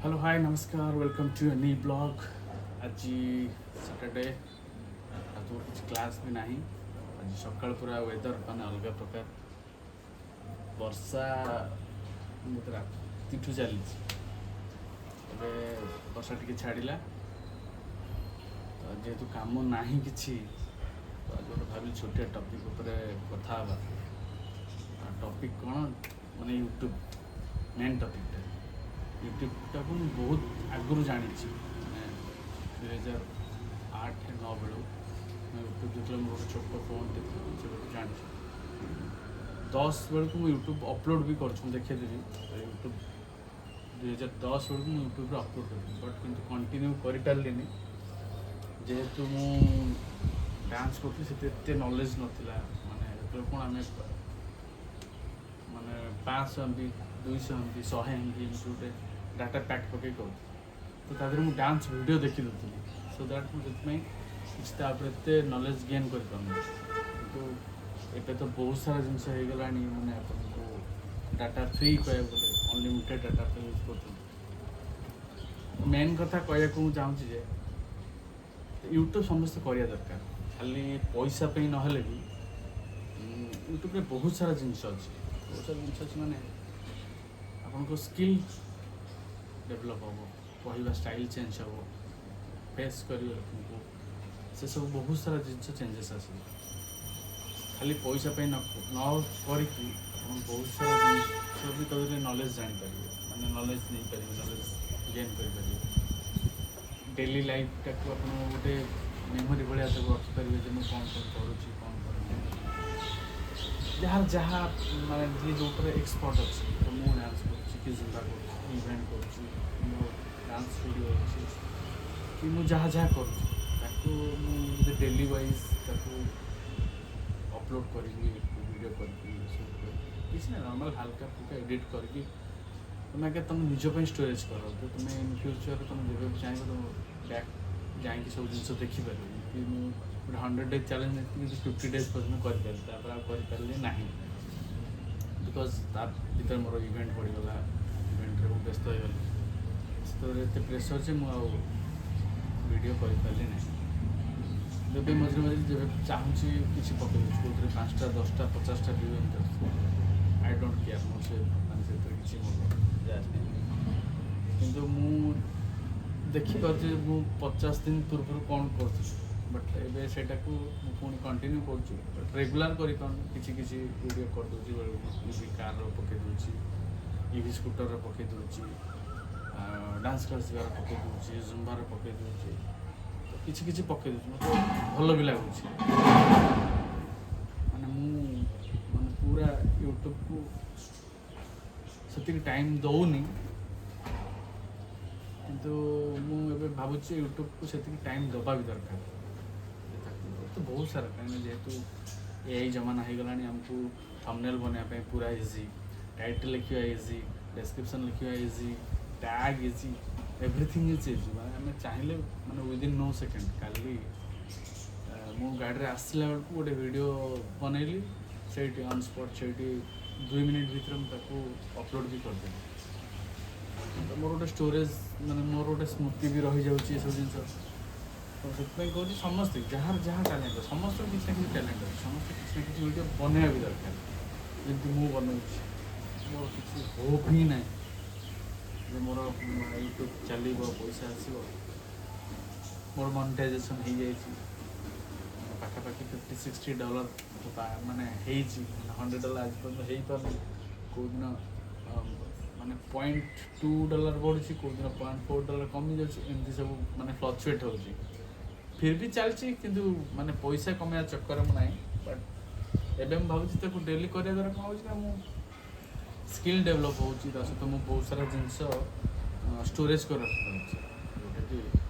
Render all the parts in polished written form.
Hello, ହାଏ, ନମସ୍କାର, welcome to new vlog. ଆଜି ସାଟରଡେ ଆଉ ତ କିଛି କ୍ଲାସ୍ ବି ନାହିଁ। ଆଜି ସକାଳ ପୁରା ୱେଦର୍ ମାନେ ଅଲଗା ପ୍ରକାର। ବର୍ଷା ମୋତେ ରାତିଠୁ ଚାଲିଛି। ଏବେ ବର୍ଷା ଟିକେ ଛାଡ଼ିଲା। ତ ଯେହେତୁ କାମ ନାହିଁ କିଛି, ତ ଆଜି ଗୋଟେ ଭାବିଲି ଛୋଟିଆ ଟପିକ୍ ଉପରେ କଥା ହେବା। ଟପିକ୍ କ'ଣ ମାନେ ୟୁଟ୍ୟୁବ୍ ମେନ୍ ଟପିକ୍ଟା। ୟୁଟ୍ୟୁବଟାକୁ ମୁଁ ବହୁତ ଆଗରୁ ଜାଣିଛି, ମାନେ 2008-9 ବେଳୁ ମୁଁ ୟୁଟ୍ୟୁବ୍, ଯେତେବେଳେ ମୋର ଗୋଟେ ଛୋଟ ଫୋନ୍ଟେ ଥିଲା, ମୁଁ ସେବେଠୁ ଜାଣିଛି। 10 ବେଳକୁ ମୁଁ ୟୁଟ୍ୟୁବ୍ ଅପଲୋଡ଼ ବି କରୁଛି, ମୁଁ ଦେଖେଇଦେବି। ୟୁଟ୍ୟୁବ୍ 2010 ବେଳକୁ ମୁଁ ୟୁଟ୍ୟୁବରେ ଅପଲୋଡ଼ କରିଥିଲି, ବଟ୍ କିନ୍ତୁ କଣ୍ଟିନ୍ୟୁ କରିପାରିଲିନି। ଯେହେତୁ ମୁଁ ଡାନ୍ସ କରୁଥିଲି, ସେଥିରେ ଏତେ ନଲେଜ୍ ନଥିଲା। ମାନେ ସେତେବେଳେ କ'ଣ ଆମେ ମାନେ 500 MB, 200 MB, 100 MB ଏମିତି ଗୋଟେ ଡାଟା ପ୍ୟାକ୍ ପକେଇ କରୁଥିଲି। ତ ତା ଦେହରେ ମୁଁ ଡାନ୍ସ ଭିଡ଼ିଓ ଦେଖିଦେଉଥିଲି। ସୋ that ମୁଁ ସେଥିପାଇଁ କିଛି ତା ଉପରେ ଏତେ ନଲେଜ୍ ଗେନ୍ କରିପାରୁନି। କିନ୍ତୁ ଏବେ ତ ବହୁତ ସାରା ଜିନିଷ ହେଇଗଲାଣି। ମାନେ ଆପଣଙ୍କୁ ଡାଟା ଫ୍ରି କହିବାକୁ ଗଲେ ଅନଲିମିଟେଡ଼ ଡାଟା ଆପଣ ୟୁଜ୍ କରୁଛନ୍ତି। ମେନ୍ କଥା କହିବାକୁ ମୁଁ ଚାହୁଁଛି ଯେ ୟୁଟ୍ୟୁବ୍ ସମସ୍ତେ କରିବା ଦରକାର। ଖାଲି ପଇସା ପାଇଁ ନହେଲେ ବି ୟୁଟ୍ୟୁବରେ ବହୁତ ସାରା ଜିନିଷ ଅଛି। ବହୁତ ସାରା ଜିନିଷ ଅଛି ମାନେ ଆପଣଙ୍କ ସ୍କିଲ୍ ଡେଭଲପ୍ ହେବ, କହିବା ଷ୍ଟାଇଲ୍ ଚେଞ୍ଜ ହେବ, ଫେସ୍ କରିବେ ଲୋକଙ୍କୁ, ସେସବୁ ବହୁତ ସାରା ଜିନିଷ ଚେଞ୍ଜେସ୍ ଆସିବ। ଖାଲି ପଇସା ପାଇଁ ନ କରିକି ଆପଣ ବହୁତ ସାରା ଜିନିଷ ବି ତା ଦେହରେ ନଲେଜ୍ ଜାଣିପାରିବେ, ମାନେ ନଲେଜ୍ ନେଇପାରିବେ, ନଲେଜ୍ ଗେନ୍ କରିପାରିବେ। ଡେଲି ଲାଇଫ୍ଟାକୁ ଆପଣ ଗୋଟେ ମେମୋରି ଭଳିଆ ତାକୁ ରଖିପାରିବେ ଯେ ମୁଁ କ'ଣ କ'ଣ କରୁଛି, କ'ଣ କରୁନି। ଯାହାର ଯାହା ମାନେ ଯିଏ ଯେଉଁଥିରେ ଏକ୍ସପର୍ଟ ଅଛି, ତ ମୁଁ ଡାନ୍ସ କରୁଛି କି ଜୁମ୍ବା କରୁଛି, ଇଭେଣ୍ଟ କରୁଛି, ମୋ ଡାନ୍ସ ଷ୍ଟୁଡ଼ିଓ ଅଛି କି ମୁଁ ଯାହା ଯାହା କରୁଛି, ତାକୁ ମୁଁ ଯଦି ଡେଲି ୱାଇଜ୍ ତାକୁ ଅପଲୋଡ଼ କରିବି, ଭିଡ଼ିଓ କରିକି ସୁଟ୍ କରିକି, କିଛି ନାହିଁ, ନର୍ମାଲ୍ ହାଲକା ଫୁଲକା ଏଡ଼ିଟ୍ କରିକି ତୁମେ ଆଗେ ତୁମ ନିଜ ପାଇଁ ଷ୍ଟୋରେଜ୍ କର ତ ତୁମେ ଇନ୍ ଫ୍ୟୁଚର୍ ତୁମେ ଯେବେ ବି ଚାହିଁବ, ତୁମ ବ୍ୟାକ୍ ଯାଇକି ସବୁ ଜିନିଷ ଦେଖିପାରିବ। ଯେମିତି ମୁଁ ଗୋଟେ 100 ଡେଜ୍ ଚ୍ୟାଲେଞ୍ଜ ନେଇଥିଲି, କିନ୍ତୁ 50 ଡେଜ୍ ପର୍ଯ୍ୟନ୍ତ କରିପାରିଲି, ତାପରେ ଆଉ କରିପାରିଲି ନାହିଁ, because ତା ଭିତରେ ମୋର ଇଭେଣ୍ଟ ପଡ଼ିଗଲା। ଇଭେଣ୍ଟରେ ମୁଁ ବ୍ୟସ୍ତ ହେଇଗଲି। ସେତେବେଳେ ଏତେ ପ୍ରେସର୍ ଯେ ମୁଁ ଆଉ ଭିଡ଼ିଓ କରିପାରିଲି ନାହିଁ। ଏବେ ମଝିରେ ମଝିରେ ଯେବେ ଚାହୁଁଛି କିଛି ପକେଇ ଦେଉଛି। କେଉଁଥିରେ 5ଟା, 10ଟା, 50ଟା ଭ୍ୟୁ ଏମିତି ଆସୁଛି। I don't care. ମୋର ସେ ମାନେ ସେଥିରେ କିଛି ମୋର ଯାଏ ନାହିଁ। କିନ୍ତୁ ମୁଁ ଦେଖିପାରୁଛି ଯେ ମୁଁ 50 ଦିନ ପୂର୍ବରୁ କ'ଣ କରୁଥିଲି। ବଟ୍ ଏବେ ସେଇଟାକୁ ମୁଁ ପୁଣି କଣ୍ଟିନ୍ୟୁ କରୁଛି, ବଟ୍ ରେଗୁଲାର କରିପାରୁନି। କିଛି କିଛି ଭିଡ଼ିଓ କରିଦେଉଛି ବେଳେବେଳେ। ଇଭି କାର୍ର ପକାଇ ଦେଉଛି, ଇଭି ସ୍କୁଟରର ପକାଇ ଦେଉଛି, ଡାନ୍ସ କ୍ଲାସ୍ ଯିବାର ପକାଇ ଦେଉଛି, ଜୁମ୍ବାର ପକାଇ ଦେଉଛି। ତ କିଛି କିଛି ପକାଇ ଦେଉଛି, ମୋତେ ଭଲ ବି ଲାଗୁଛି। ମାନେ ମୁଁ ମାନେ ପୁରା ୟୁଟ୍ୟୁବକୁ ସେତିକି ଟାଇମ୍ ଦେଉନି, କିନ୍ତୁ ମୁଁ ଏବେ ଭାବୁଛି ୟୁଟ୍ୟୁବକୁ ସେତିକି ଟାଇମ୍ ଦେବା ବି ଦରକାର। ଯେ ତାକୁ ତ ବହୁତ ସାରା, କାହିଁକିନା ଯେହେତୁ ଏଆଇ ଜମାନା ହେଇଗଲାଣି, ଆମକୁ ଥମ୍ବନେଲ୍ ବନେଇବା ପାଇଁ ପୁରା ଇଜି, ଟାଇଟଲ୍ ଲେଖିବା ଇଜି, ଡେସ୍କ୍ରିପସନ୍ ଲେଖିବା easy, tag easy, everything is easy. ମାନେ ଆମେ ଚାହିଁଲେ ମାନେ ୱିଦିନ୍ ନୋ ସେକେଣ୍ଡ। କାଲି ମୁଁ ଗାଡ଼ିରେ ଆସିଲା ବେଳକୁ ଗୋଟେ ଭିଡ଼ିଓ ବନେଇଲି, ସେଇଠି ଅନ୍ ସ୍ପଟ୍, ସେଇଠି 2 ମିନିଟ୍ ଭିତରେ ମୁଁ ତାକୁ ଅପଲୋଡ଼ ବି କରିଦେଲି। ତ ମୋର ଗୋଟେ ଷ୍ଟୋରେଜ୍, ମାନେ ମୋର ଗୋଟେ ସ୍ମୃତି ବି ରହିଯାଉଛି ଏସବୁ ଜିନିଷ। ତ ସେଥିପାଇଁ କହୁଛି, ସମସ୍ତେ ଯାହାର ଯାହା ଟ୍ୟାଲେଣ୍ଟ, ସମସ୍ତଙ୍କର କିଛି ନା କିଛି ଟ୍ୟାଲେଣ୍ଟ ଅଛି, ସମସ୍ତେ କିଛି ନା କିଛି ଭିଡ଼ିଓ ବନେଇବା ବି ଦରକାର। ଯେମିତି ମୁଁ ବନଉଛି, ମୋର କିଛି ହୋପ୍ ହିଁ ନାହିଁ ଯେ ମୋର ୟୁଟ୍ୟୁବ୍ ଚାଲିବ, ପଇସା ଆସିବ। ମୋର ମନିଟାଇଜେସନ୍ ହେଇଯାଇଛି, ମାନେ ପାଖାପାଖି 50-60 ଡଲାର ମାନେ ହେଇଛି। ମାନେ 100 ଡଲାର ଆଜି ପର୍ଯ୍ୟନ୍ତ ହେଇପାରୁନି। କେଉଁଦିନ ମାନେ 0.2 ଡଲାର ବଢ଼ୁଛି, କେଉଁଦିନ 0.4 ଡଲାର କମିଯାଉଛି, ଏମିତି ସବୁ ମାନେ ଫ୍ଲକ୍ଚୁଏଟ୍ ହେଉଛି। ଫିର୍ ବି ଚାଲିଛି, କିନ୍ତୁ ମାନେ ପଇସା କମେଇବା ଚକ୍କରରେ ମୁଁ ନାହିଁ। ବଟ୍ ଏବେ ମୁଁ ଭାବୁଛି ତାକୁ ଡେଲି କରିବା ଦ୍ୱାରା କ'ଣ ହେଉଛି ନା ମୁଁ ସ୍କିଲ୍ ଡେଭଲପ୍ ହେଉଛି, ତା ସହିତ ମୁଁ ବହୁତ ସାରା ଜିନିଷ ଷ୍ଟୋରେଜ୍ କରି ରଖିପାରୁଛି, ଯେଉଁଟାକି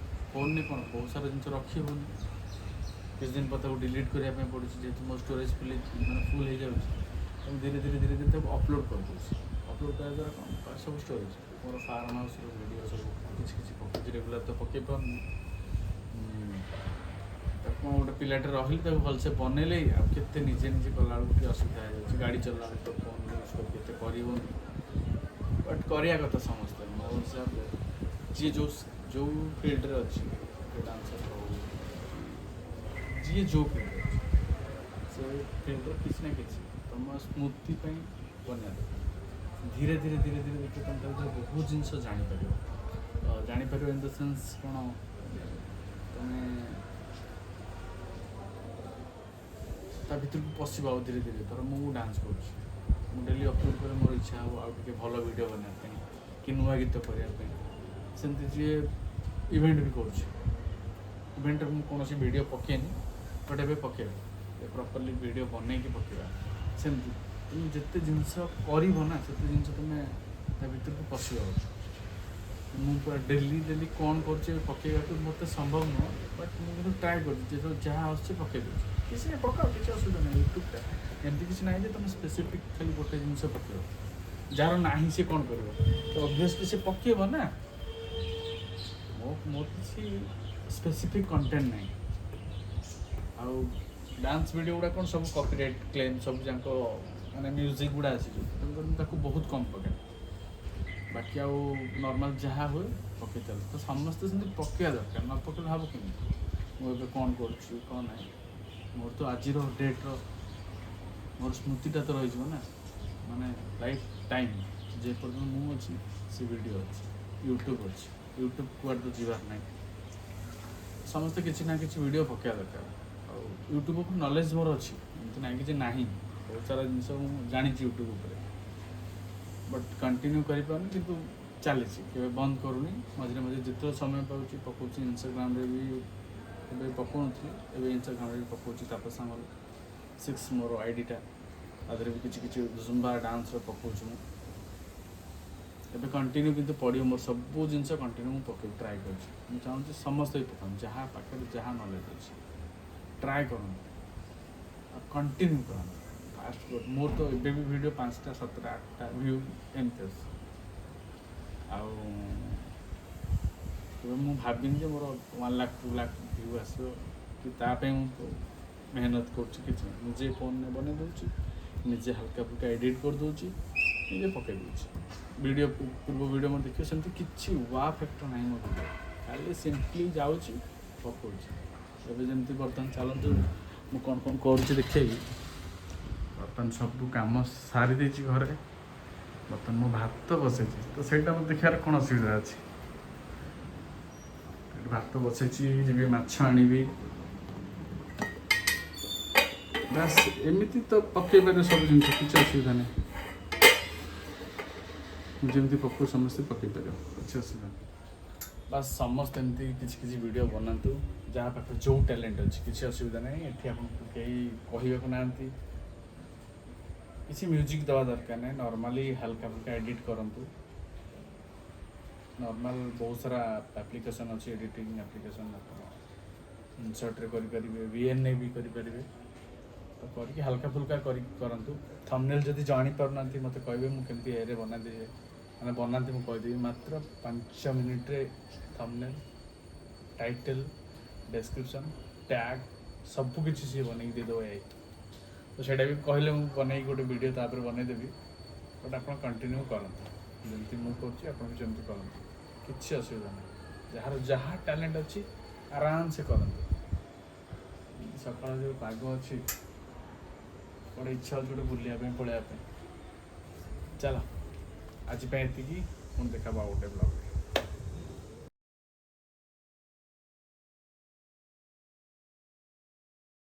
ଫୋନ୍ରେ କ'ଣ ବହୁତ ସାରା ଜିନିଷ ରଖି ହେଉନି। କିଛି ଦିନ ପରେ ତାକୁ ଡିଲିଟ୍ କରିବା ପାଇଁ ପଡ଼ୁଛି। ଯେହେତୁ ମୋ ଷ୍ଟୋରେଜ୍ ଫୁଲ୍, ମାନେ ଫୁଲ୍ ହେଇଯାଉଛି, ତ ମୁଁ ଧୀରେ ଧୀରେ ଧୀରେ ଧୀରେ ତାକୁ ଅପଲୋଡ଼ କରିଦେଉଛି। ଅପଲୋଡ଼ କରିବା ଦ୍ୱାରା କ'ଣ ସବୁ ଷ୍ଟୋରେଜ୍, ମୋର ଫାର୍ମ ହାଉସ୍ର ଭିଡ଼ିଓ ସବୁ କିଛି କିଛି ପକାଉଛି। ରେଗୁଲାର ତ ପକାଇ ପାରୁନି। ତାକୁ କ'ଣ ଗୋଟେ ପିଲାଟେ ରହିଲି, ତାକୁ ଭଲସେ ବନେଇଲେ। ଆଉ କେତେ ନିଜେ ନିଜେ କଲାବେଳକୁ ଟିକେ ଅସୁବିଧା ହେଇଯାଉଛି। ଗାଡ଼ି ଚଲାଇଲା ବେଳକୁ ତ ଫୋନ୍ ୟୁଜ୍ କରିକି ଏତେ କରିହେଉନି। ବଟ୍ କରିବା କଥା ସମସ୍ତେ ମୋ ହିସାବରେ। ଯିଏ ଯେଉଁ ଯେଉଁ ଫିଲ୍ଡରେ ଅଛି, ଡାନ୍ସର ହଉ, ଯିଏ ଯେଉଁ ଫିଲ୍ଡରେ ଅଛି, ସେ ଫିଲ୍ଡରେ କିଛି ନା କିଛି ତୁମ ସ୍ମୃତି ପାଇଁ ବନେଇବା ଦରକାର। ଧୀରେ ଧୀରେ ଧୀରେ ଧୀରେ ଦେଖିବ, ତୁମେ ତା ଭିତରେ ବହୁତ ଜିନିଷ ଜାଣିପାରିବ। ଜାଣିପାରିବ ଇନ୍ the sense କ'ଣ, ତୁମେ ତା ଭିତରକୁ ପଶିବ ଆଉ ଧୀରେ ଧୀରେ। ଧର ମୁଁ ଡାନ୍ସ କରୁଛି, ମୁଁ ଡେଲି ଅପଲୋଡ଼ କରେ, ମୋର ଇଚ୍ଛା ହେବ ଆଉ ଟିକେ ଭଲ ଭିଡ଼ିଓ ବନେଇବା ପାଇଁ କି ନୂଆ ଗୀତ କରିବା ପାଇଁ। ସେମିତି ଯିଏ ଇଭେଣ୍ଟ ବି କରୁଛି, ଇଭେଣ୍ଟରେ ମୁଁ କୌଣସି ଭିଡ଼ିଓ ପକେଇନି, ବଟ୍ ଏବେ ପକେଇବା, ପ୍ରପରଲି ଭିଡ଼ିଓ ବନେଇକି ପକେଇବା। ସେମିତି ତୁମେ ଯେତେ ଜିନିଷ କରିବ ନା, ସେତେ ଜିନିଷ ତୁମେ ତା ଭିତରକୁ ପଶିବ। ମୁଁ ପୁରା ଡେଲି ଡେଲି କ'ଣ କରୁଛି ଏବେ ପକେଇବାକୁ ମୋତେ ସମ୍ଭବ ନୁହଁ, ବଟ୍ ମୁଁ କିନ୍ତୁ ଟ୍ରାଏ କରୁଛି। ଯେତେବେଳେ ଯାହା ଆସୁଛି ପକେଇ ଦେଉଛି। କିଛି ନାହିଁ, ପକାଅ, କିଛି ଅସୁବିଧା ନାହିଁ। ୟୁଟ୍ୟୁବଟା ଏମିତି କିଛି ନାହିଁ ଯେ ତୁମେ ସ୍ପେସିଫିକ୍ ଖାଲି ଗୋଟେ ଜିନିଷ ପକେଇବ। ଯାହାର ନାହିଁ ସେ କ'ଣ କରିବ? ତ ଅବଭିୟସଲି ସେ ପକେଇବ ନା। ମୋର କିଛି ସ୍ପେସିଫିକ୍ କଣ୍ଟେଣ୍ଟ ନାହିଁ। ଆଉ ଡାନ୍ସ ଭିଡ଼ିଓ ଗୁଡ଼ା କ'ଣ ସବୁ କପିରାଇଟ୍ କ୍ଲେମ୍, ସବୁ ଯାକ ମାନେ ମ୍ୟୁଜିକ୍ ଗୁଡ଼ା ଆସିଯିବ, ତେଣୁକରି ମୁଁ ତାକୁ ବହୁତ କମ୍ ପକାଏ। ବାକି ଆଉ ନର୍ମାଲ୍ ଯାହା ହୁଏ ପକେଇ ଚାଲେ। ତ ସମସ୍ତେ ସେମିତି ପକେଇବା ଦରକାର, ନ ପକେଇଲେ ହେବ କେମିତି ମୁଁ ଏବେ କ'ଣ କରୁଛି, କ'ଣ ନାହିଁ? ମୋର ତ ଆଜିର ଡେଟ୍ର ମୋର ସ୍ମୃତିଟା ତ ରହିଯିବ ନା, ମାନେ ଲାଇଫ୍ ଟାଇମ୍। ଯେ ପର୍ଯ୍ୟନ୍ତ ମୁଁ ଅଛି, ସେ ଭିଡ଼ିଓ ଅଛି, ୟୁଟ୍ୟୁବ୍ ଅଛି। ୟୁଟ୍ୟୁବ୍ କୁଆଡ଼େ ତ ଯିବାର ନାହିଁ। ସମସ୍ତେ କିଛି ନା କିଛି ଭିଡ଼ିଓ ପକେଇବା ଦରକାର। ଆଉ ୟୁଟ୍ୟୁବ୍ ଉପରେ ନଲେଜ୍ ମୋର ଅଛି, ଏମିତି ନାହିଁ କିଛି ନାହିଁ। ବହୁତ ସାରା ଜିନିଷ ମୁଁ ଜାଣିଛି ୟୁଟ୍ୟୁବ୍ ଉପରେ, ବଟ୍ କଣ୍ଟିନ୍ୟୁ କରିପାରୁନି। କିନ୍ତୁ ଚାଲିଛି, କେବେ ବନ୍ଦ କରୁନି। ମଝିରେ ମଝିରେ ଯେତେବେଳେ ସମୟ ପାଉଛି ପକାଉଛି। ଇନଷ୍ଟାଗ୍ରାମରେ ବି ଏବେ ପକାଉନଥିଲି, ଏବେ ଇନଷ୍ଟାଗ୍ରାମରେ ବି ପକାଉଛି। ତାପସ ସାମଲ 6 ମୋର ଆଇଡ଼ିଟା, ତା ଦେହରେ ବି କିଛି କିଛି ଜୁମ୍ବା ଡାନ୍ସର ପକାଉଛି ମୁଁ ଏବେ। କଣ୍ଟିନ୍ୟୁ କିନ୍ତୁ ପଡ଼ିବ, ମୋର ସବୁ ଜିନିଷ କଣ୍ଟିନ୍ୟୁ ମୁଁ ପକେଇବି, ଟ୍ରାଏ କରୁଛି। ମୁଁ ଚାହୁଁଛି ସମସ୍ତେ ବି ପକାନ୍ତୁ, ଯାହା ପାଖରେ ଯାହା ନଲେଜ୍ ଅଛି ଟ୍ରାଏ କରନ୍ତୁ ଆଉ କଣ୍ଟିନ୍ୟୁ କରନ୍ତୁ। ଫାଷ୍ଟ ମୋର ତ ଏବେ ବି ଭିଡ଼ିଓ 5ଟା, 7ଟା, 8ଟା ଭ୍ୟୁ ଏମିତି ଆସୁଛି। ଆଉ କେବେ ମୁଁ ଭାବିନି ଯେ ମୋର 1 ଲାଖ, 2 ଲାଖ ଭ୍ୟୁ ଆସିବ କି ତା ପାଇଁ ମୁଁ ମେହନତ କରୁଛି। କିଛି ନାହିଁ, ନିଜେ ଫୋନ୍ରେ ବନେଇ ଦେଉଛି, ନିଜେ ହାଲକା ଫୁଲକା ଏଡ଼ିଟ୍ କରିଦେଉଛି, ନିଜେ ପକାଇ ଦେଉଛି ଭିଡ଼ିଓ। ପୂର୍ବ ଭିଡ଼ିଓ ମୋର ଦେଖିବ, ସେମିତି କିଛି ୱାଓ ଫ୍ୟାକ୍ଟର ନାହିଁ ମୋ ଭିଡ଼ିଓ। ଖାଲି ସିମ୍ପଲି ଯାଉଛି, ପକାଉଛି। ଏବେ ଯେମିତି ବର୍ତ୍ତମାନ ଚାଲନ୍ତୁ, ମୁଁ କ'ଣ କ'ଣ କରୁଛି ଦେଖେଇବି। ବର୍ତ୍ତମାନ ସବୁ କାମ ସାରି ଦେଇଛି ଘରେ। ବର୍ତ୍ତମାନ ମୁଁ ଭାତ ବସେଇଛି, ତ ସେଇଟା ମୋତେ ଦେଖିବାର କ'ଣ ଅସୁବିଧା ଅଛି? ଏଠି ଭାତ ବସେଇଛି, ଯିବି ମାଛ ଆଣିବି। ବାସ୍, ଏମିତି ତ ପକେଇ ପାରିବ ସବୁ ଜିନିଷ, କିଛି ଅସୁବିଧା ନାହିଁ। ମୁଁ ଯେମିତି ପକଉ ସମସ୍ତେ ପକେଇ ପାରିବ, କିଛି ଅସୁବିଧା ନାହିଁ। ବାସ୍, ସମସ୍ତେ ଏମିତି କିଛି କିଛି ଭିଡ଼ିଓ ବନାନ୍ତୁ, ଯାହା ପାଖରେ ଯେଉଁ ଟ୍ୟାଲେଣ୍ଟ ଅଛି, କିଛି ଅସୁବିଧା ନାହିଁ। ଏଠି ଆପଣଙ୍କୁ କେହି କହିବାକୁ ନାହାନ୍ତି। କିଛି ମ୍ୟୁଜିକ୍ ଦେବା ଦରକାର ନାହିଁ। ନର୍ମାଲି ହାଲକା ଫୁଲକା ଏଡ଼ିଟ୍ କରନ୍ତୁ। ନର୍ମାଲ ବହୁତ ସାରା ଆପ୍ଲିକେସନ୍ ଅଛି, ଏଡ଼ିଟିଂ ଆପ୍ଲିକେସନ୍। ଆପଣ ଇନସର୍ଟରେ କରିପାରିବେ, ଭିଏନ୍ରେ ବି କରିପାରିବେ। ତ କରିକି ହାଲକା ଫୁଲକା କରି କରନ୍ତୁ। ଥମ୍ବନେଲ୍ ଯଦି ଜାଣିପାରୁନାହାନ୍ତି, ମୋତେ କହିବେ, ମୁଁ କେମିତି ଏରେ ବନାନ୍ତି, ମାନେ ବନାନ୍ତି ମୁଁ କହିଦେବି। ମାତ୍ର 5 ମିନିଟ୍ରେ ଥମ୍ବନେଲ୍, ଟାଇଟେଲ୍, ଡେସ୍କ୍ରିପସନ୍, ଟ୍ୟାଗ୍ ସବୁ କିଛି ସିଏ ବନେଇକି ଦେଇଦେବ ଏଆଇ। ତ ସେଇଟା ବି କହିଲେ ମୁଁ ବନେଇକି ଗୋଟେ ଭିଡ଼ିଓ ତାପରେ ବନେଇଦେବି। ବଟ୍ ଆପଣ କଣ୍ଟିନ୍ୟୁ କରନ୍ତୁ, ଯେମିତି ମୁଁ କରୁଛି ଆପଣ ବି ସେମିତି କରନ୍ତୁ, କିଛି ଅସୁବିଧା ନାହିଁ। ଯାହାର ଯାହା ଟ୍ୟାଲେଣ୍ଟ ଅଛି ଆରାମସେ କରନ୍ତୁ। ସକାଳ ଯେଉଁ ପାଗ ଅଛି, ଗୋଟେ ଇଚ୍ଛା ହେଉଛି ଗୋଟେ ବୁଲିବା ପାଇଁ ପଳେଇବା ପାଇଁ। ଚାଲ, ଆଜି ପାଇଁ ଏତିକି। ପୁଣି ଦେଖାହେବ ଆଉ ଗୋଟେ ବ୍ଲଗ୍ରେ।